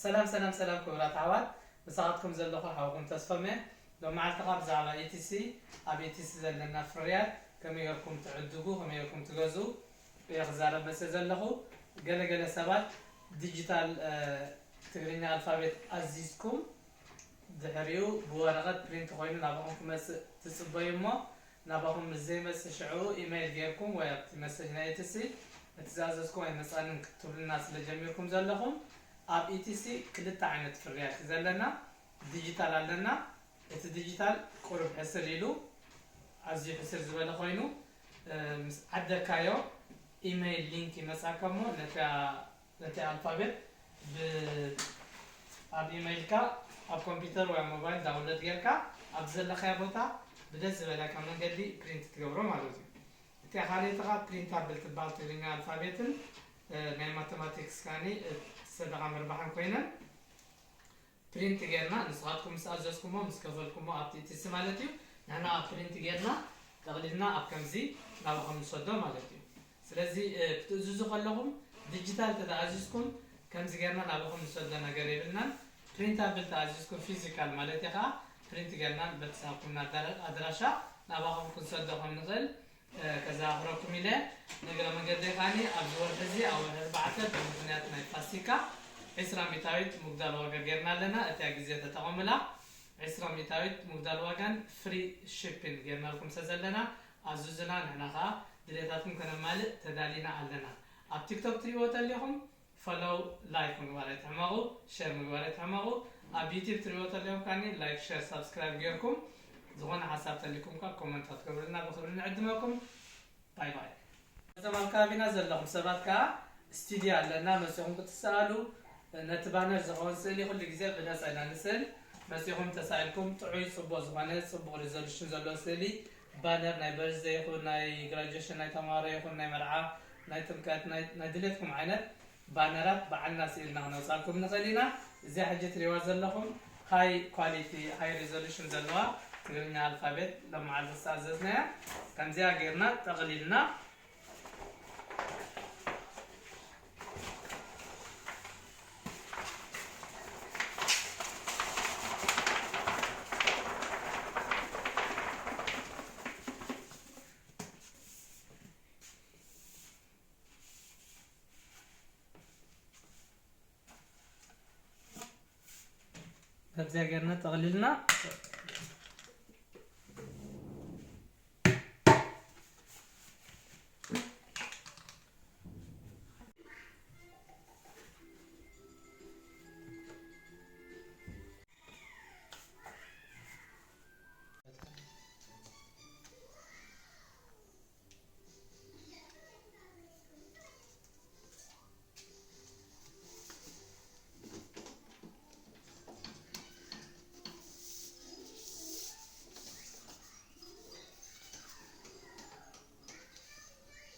ሰላም ሰላም ሰላም ክቡራት ኣሕዋት፣ ምሳኻትኩም ዘለኹ ሓውኩም ተስፎም እየ። ሎም መዓልቲ ኸኣ ብዛዕባ ኢቲሲ፣ ኣብ ኢቲሲ ዘለና ፍርያት ከመይ ጌርኩም ትዕድጉ፣ ከመይ ጌርኩም ትገዝኡ እየ ክዛረብ መጽእ ዘለኹ። ገለ ገለ ሰባት ዲጂታል ትግርኛ ኣልፋቤት ኣዚዝኩም ድሕሪኡ ብወረቐት ፕሪንት ኮይኑ ናባኹም ክመጽእ ትጽበዩ እሞ፣ ናባኹም ምስ ዘይመጽእ ሽዑ ኢመይል ጌርኩም ወይ ኣብቲ መሰጅ ናይ ኢቲሲ እቲ ዝኣዘዝኩም ኣይመጻንን ክትብሉና ስለ ጀሚርኩም ዘለኹም፣ ኣብ ኢቲሲ ክልተ ዓይነት ፍርያት እዩ ዘለና። ዲጂታል ኣለና። እቲ ዲጂታል ቁሩብ ሕስር ኢሉ፣ ኣዝዩ ሕስር ዝበለ ኮይኑ፣ ምስ ዓደካዮ ኢመይል ሊንክ ይመጻካ እሞ ነቲ ነቲ ኣልፋቤት ብ ኣብ ኢመይልካ ኣብ ኮምፒውተር ወይ ኣብ ሞባይል ዳውንሎድ ጌርካ ኣብ ዘለኻዮ ቦታ ብደስ ዝበለካ መንገዲ ፕሪንት ትገብሮ ማለት እዩ። እቲኣ ካልኣይቲ ኸኣ ፕሪንታብል ትበሃል ትግርኛ ኣልፋቤትን ናይ ማተማቲክስ ከኣኒ ሰደቓ ምርባሕን ኮይነን ፕሪንት ጌርና ንስኻትኩም ምስ ኣዘዝኩሞ ምስ ከፈልኩሞ ኣብቲ ኢቲሲ ማለት እዩ። ንሕና ኣብ ፕሪንት ጌርና ጠቕሊልና ኣብ ከምዚ ናባኹም ንሰዶ ማለት እዩ። ስለዚ ክትእዝዙ ከለኹም ዲጂታል ተተኣዚዝኩም ከምዚ ጌርና ናባኹም ንሰዶ ነገር የብልናን። ፕሪንታብል ተኣዚዝኩም ፊዚካል ማለት እዩ ኸዓ ፕሪንት ጌርና በቲ ዝሃብኩምና ኣድራሻ ናባኹም ክንሰዶ ከም ንኽእል ከዘኻኽረኩም ኢለ። ንእግረ መንገደይ ከኣኒ ኣብዚ ወርሒ እዚ ኣብ ወርሒ ኣርባዕተ ብምኽንያት ናይ ፋሲካ ዒስራ ሚእታዊት ምጉዳል ዋጋ ጌርና ኣለና። እቲኣ ግዜ ተጠቐሙላ። ዒስራ ሚእታዊት ምጉዳል ዋጋን ፍሪ ሺፒን ጌርናልኩም ስለ ዘለና ኣዝዙና። ንሕና ከኣ ድሌታትኩም ከነማልእ ተዳሊና ኣለና። ኣብ ቲክቶክ ትሪእዎ ተሊኹም ፎሎው፣ ላይክ ምግባር ኣይትሕመቑ፣ ሸር ምግባር ኣይትሕመቑ። ኣብ ዩቲብ ትሪእዎ ተለኹም ከኣኒ ላይክ፣ ሸር፣ ሳብስክራይብ ጌርኩም ዝኾነ ሓሳብ ተሊኩም ከኣ ኮመንት ክትገብሩልና ብኽብሪ ንዕድመኩም። ባይ ባይ። እዞም ኣብ ከባቢና ዘለኹም ሰባት ከኣ ስቱድዮ ኣለና መጺኹም ክትሰኣሉ ነቲ ባነር ዝኸውን ስእሊ ኩሉ ግዜ ብነጻ ኢና ንስእል። መጺኹም ተሳኢልኩም ጥዑይ ጽቡቕ ዝኾነ ጽቡቕ ሪዞሉሽን ዘለዎ ስእሊ ባነር ናይ በርዝደይ ይኹን ናይ ግራጁዌሽን ናይ ተማሃሮ ይኹን ናይ መርዓ ናይ ጥምቀት ናይ ድሌትኩም ዓይነት ባነራት ባዕልና ስኢልና ክነውጻልኩም ንኽእል ኢና። እዚኣ ሕጂ ትሪእዋ ዘለኹም ሃይ ኳሊቲ ሃይ ሪዞሉሽን ዘለዋ ትግርኛ ኣልፋቤት ሎመዓልቲ ዝተኣዘዝናያ ከምዚኣ ጌርና ጠቕሊልና ከምዚኣ ጌርና ጠቕሊልና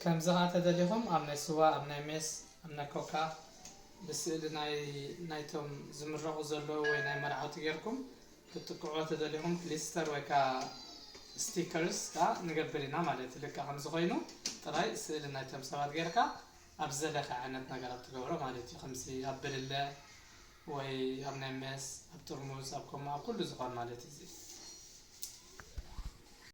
ከምዚ ኸዓ ተደሊኹም ኣብ ናይ ስዋ፣ ኣብ ናይ ሜስ፣ ኣብ ናይ ኮካ ብስእሊ ናይ ናይቶም ዝምረቑ ዘለዉ ወይ ናይ መርዓውቲ ጌርኩም ክትጥቅዕዎ ተደሊኹም ክሊስተር ወይ ከዓ ስቲከርስ ከዓ ንገብር ኢና ማለት እዩ። ልክዕ ከምዚ ኮይኑ ጥራይ ስእሊ ናይቶም ሰባት ጌርካ ኣብ ዝደለኻ ዓይነት ነገራት ትገብሮ ማለት እዩ። ከምዚ ኣብ ብርለ ወይ ኣብ ናይ ሜስ፣ ኣብ ጥርሙዝ፣ ኣብ ኮማ፣ ኣብ ኩሉ ዝኾን ማለት እዩ።